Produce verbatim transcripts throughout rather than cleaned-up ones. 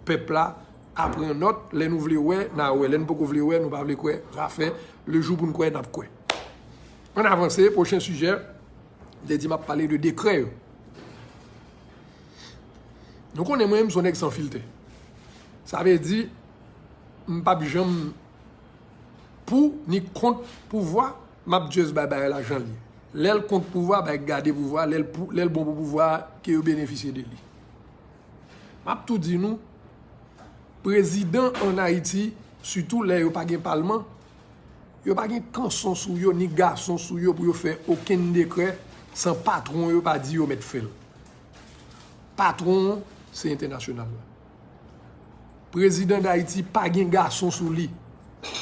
pèp la, aprann nòt, lè nou vle wè, n a wè, lè nou poko vle wè, nou pa vle kwè, zafè, le jou pou n kwè, n ap kwè. Ann avanse, pwochen sijè, m te di m ap pale de dekrè yo. Nou konnen mwen, m se yon nèg san filtè. Sa vle di, m p ap janm pou ni kont pouvwa, m ap just bay bagay la jan l ye. Lè l kont pouvwa, bay gade pouvwa, lè l pou, lè l bon pou pouvwa, ke yo benefisye de li. M ap tou di nou, prezidan ann Ayiti, sitou lè yo pa gen palman, yo pa gen kanson sou yo, ni gason sou yo pou yo fè okenn dekrè san patwon yo pa di yo mèt fè l. Patwon an, se entènasyonal la. Prezidan Dayiti pa gen gason sou li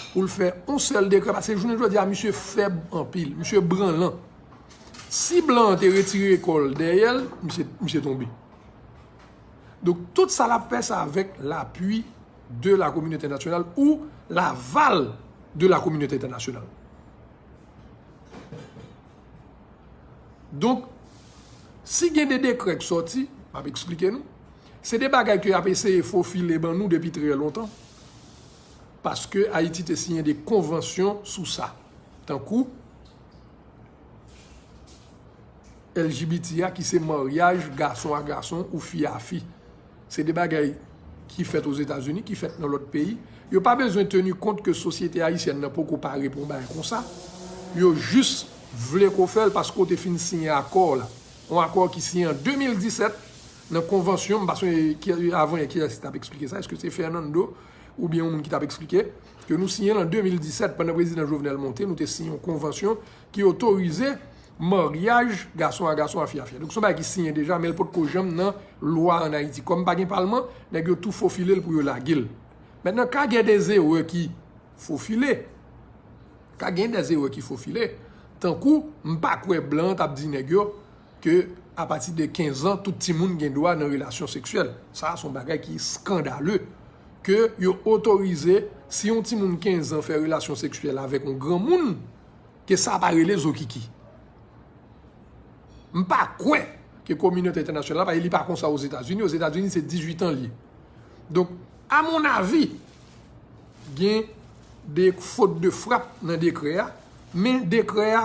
pou l fè yon sèl dekrè, paske jounen jodi a, misye fèb anpil, misye branlan. Si blan an te retire kò l dèyè l, misye, misye tonbe. Donk, tout sa l ap fè, se avèk lapui de la kominote entènasyonal ou l'aval de la communauté internationale. Donk, si gen de dekrè k sòti, m ap eksplike nou, se de bagay ke y ap eseye fofile ban nou depi trè lontan, paske Ayiti te siyen de konvansyon sou sa, tankou L G B T a, ki se maryaj gason a gason ou fi a fi. Se de bagay ki fèt Ozetazini, ki fèt nan lòt peyi. Yo pa bezwen teni kont ke sosyete ayisyèn nan poko pare pou yon bagay konsa. Yo jis vle ke w fè l paske w te fin siyen akò la. Yon akò ki siyen an de mil disèt nan konvansyon, m pa sonje ki, avan yè, kiyès ki t ap eksplike sa, èske se Fernando oubyen yon moun ki t ap eksplike, ke nou siyen l an de mil disèt pandan prezidan Jovenel monte, nou te siyen yon konvansyon ki otorize maryaj gason a gason, a fi a fi. Donk, se yon bagay ki siyen deja, men l potko janm nan lwa ann Ayiti. Kòm pa gen palman, nèg yo tou fofile l pou yo lage l. Mentnan, ka gen de zerè ki fofile. Ka gen de zerè ki fofile. Tankou, m pa kwè blan an t ap di nèg yo ke apati de kenz an, tout timoun gen dwa nan relasyon seksyèl. Sa a se yon bagay ki eskandale. Ke yo otorize, si yon timoun kenz an fè relasyon seksyèl avèk yon granmoun, ke sa pa rele zokiki. M pa kwè ke kominote entènasyonal la, paske li pa konsa Ozetazini. Ozetazini, se dizuit an l ye. Donk, a mon avi, gen de fot de frap nan dekrè a, men dekrè a,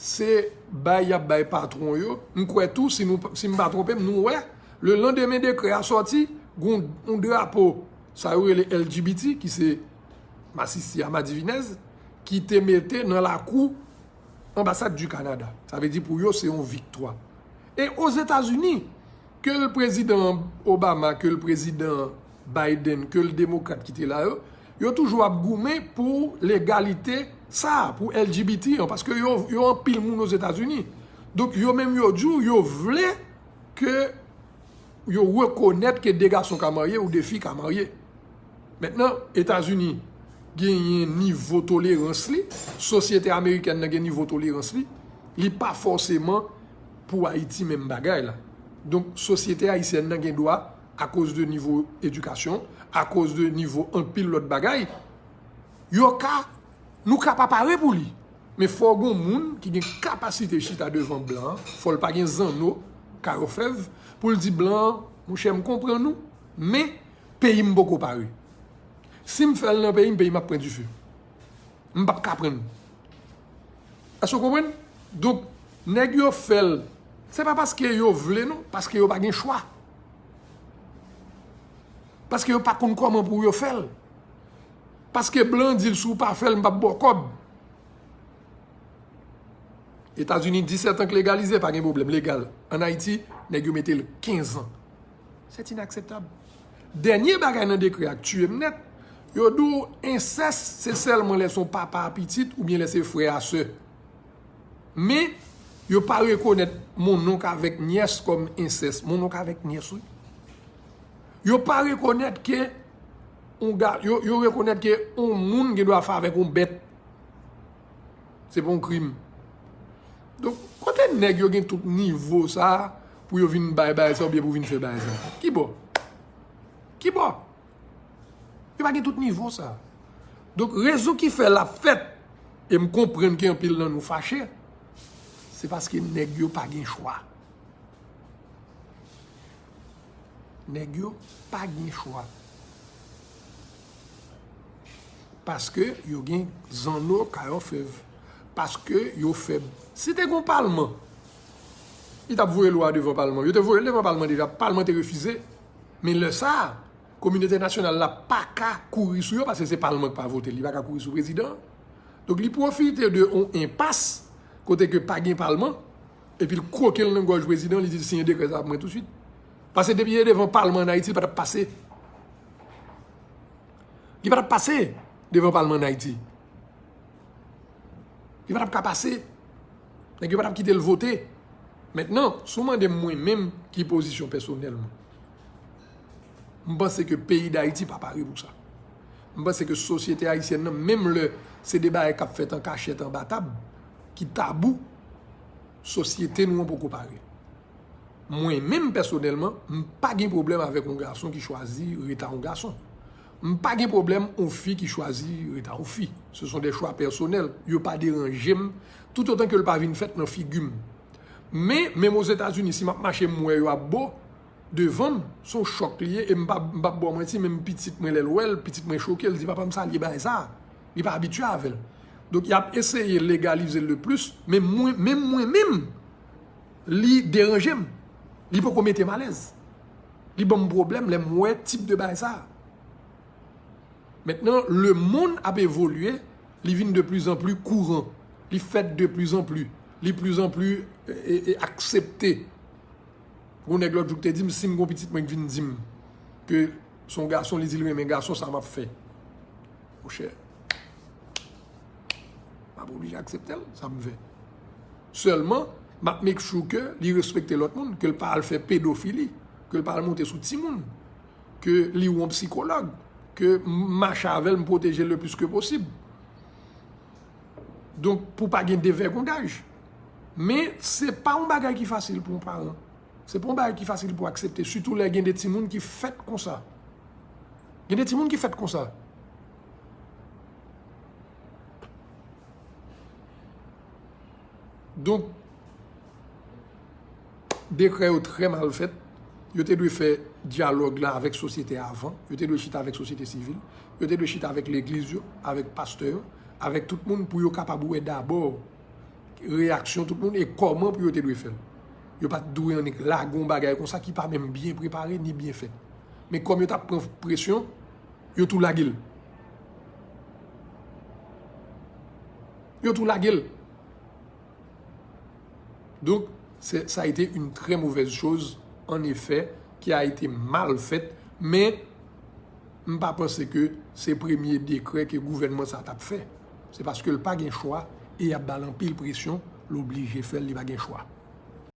se bay y ap bay patwon yo. M kwè tou, si nou, si m pa twonpe m, nou wè, le landemen dekrè a sòti, gen yon drapo, sa yo rele L G B T, ki se masisi a madivinèz, ki te mete nan lakou anbasad di Kanada. Sa vle di pou yo, se yon viktwa. E Ozetazini, ke l prezidan Obama, ke l prezidan Biden, ke l demokrat ki te la yo, yo toujou ap goumen pou legalite sa, pou L G B T an, paske yo, yo anpil moun Ozetazini. Donk, yo menm yo di w, yo vle ke yo rekonèt ke de gason ka marye ou de fi ka marye. Mentnan, Etazini genyen nivo tolerans li, sosyete amerikèn nan gen nivo tolerans li, li pa fòseman pou Ayiti menm bagay la. Donk, sosyete ayisyèn nan gen dwa, akoz de nivo edikasyon, akoz de nivo anpil lòt bagay, yo ka, nou ka pa pare pou li. Men fò gen moun ki gen kapasite chita devan blan an, fò l pa gen zanno, kay òfèv, pou l di blan an, monchè, m konprann ou, men peyi m poko pare. Si m fè l nan peyi m, peyi m ap pran dife. M p ap ka pran l. Èske w konprann? Donk, nèg yo fè l, se pa paske yo vle non, paske yo pa gen chwa. Paske yo pa konn kòman pou yo fè l. Paske blan di l, si w pa fè l, m p ap ba w kòb. Etazini, disèt an k legalize, pa gen pwoblèm, legal. Ann Ayiti, nèg yo mete l kenz an. C'est inakseptab. Dènye bagay nan dekrè a k tiye m nèt, yo di w ensès, se sèlman lè se yon papa a pitit oubyen lè se frè a sè. Men, yo pa rekonèt mononk avèk nyès kòm ensès. Mononk avèk nyès, wi. Yo pa rekonèt ke yon ga, yo, yo rekonèt ke yon moun gen dwa fè avèk yon bèt. Se pa yon krim. Donk, kote nèg yo gen tout nivo sa a pou yo vin bay bagay sa oubyen pou vin fè bagay sa? Ki bò? Ki bò? Yo pa gen tout nivo sa a. Donk, rezon ki fè l ap fèt, e m konprann ke anpil nan nou fache, se paske nèg yo pa gen chwa. Nèg yo pa gen chwa. Paske yo gen zanno kay òfèv. Paske yo fèb. Si te gen yon palman, li t ap voye lwa devan palman. Yo te voye l devan palman deja. Palman te refize. Men lè sa a, kominote entènasyonal la pa ka kouri sou yo paske se palman ki pa vote l. Li pa ka kouri sou prezidan. Donk, li pwofite de yon enpas kote ke pa gen palman, epi l kwoke l nan gòj prezidan, li di l siyen dekrè sa pou mwen tousuit. Paske depi li te devan palman ann Ayiti, li pa t ap pase. Li pa t ap pase devan palman ann Ayiti. Li pa t ap ka pase. Nèg yo pa t ap kite l vote. Mentnan, si w mande m mwen menm ki pozisyon pèsonèl mwen, m panse ke peyi Dayiti pa pare pou sa. M panse ke sosyete ayisyèn nan, menm lè se de bagay k ap fèt an kachèt, anba tab, ki tabou, sosyete nou an poko pare. Mwen menm pèsonèlman, m pa gen pwoblèm avèk yon gason ki chwazi ret a yon gason. M pa gen pwoblèm yon fi ki chwazi ret a yon fi. Ce sont des choix personnels. Yo pa deranje m, toutotan ke l pa vin fèt nan figi m. Men, menm Ozetazini, si m ap mache, m wè yo ap bo devan m, se yon chòk li ye, e m pa, m p ap ba w manti, menm pitit mwen, lè l wè l, pitit mwen choke, l di, "Papa, m salye bagay sa a." Li pa abitye avè l. Donk, y ap eseye legalize l le plis, men mwen, menm mwen menm, li deranje m. Li poko mete m alèz. Li ban m pwoblèm lè m wè tip de bagay sa a. Mentnan, lemonn ap evolye, li vin de pli zan pli kouran, li fèt de pli zan pli, li pli zan pli, e, e, e, aksepte. Gon nèg lòt jou ki te di m, si m gon pitit mwen ki vin di m ke se yon gason, li di l renmen gason, sa m ap fè? Monchè, m ap oblije aksepte l, sa m fè. Sèlman, m ap make sure ke li respekte lòt moun, ke l pa al fè pedofili, ke l pa al monte sou timoun, ke li wè yon sikològ, ke m mache avè l, m pwoteje l le plis ke posib. Donk, pou pa gen devègondaj. Men, se pa yon bagay ki fasil pou yon paran. Se pa yon bagay ki fasil pou aksepte, sitou lè gen de timoun ki fèt konsa. Gen de timoun ki fèt konsa. Donk, dekrè yo trè mal fèt. Yo te dwe fè dyalòg la avèk sosyete a avan. Yo te dwe chita avèk sosyete sivil. Yo te dwe chita avèk legliz yo, avèk pastè yo, avèk tout moun pou yo kapab wè dabò reyaksyon tout moun e kòman pou yo te dwe fè l. Yo pa t dwe annik lage yon bagay konsa ki pa menm byen prepare ni byen fèt. Men kòm yo t ap pran presyon, yo tou lage l. Yo tou lage l. Donc, c'est, ça a été une très mauvaise chose, en effet, qui a été mal faite, men m pa panse ke se premye dekrè ke gouvènman sa t ap fè. Se paske l pa gen chwa e y ap ba l anpil presyon, l oblije fè l, li pa gen chwa.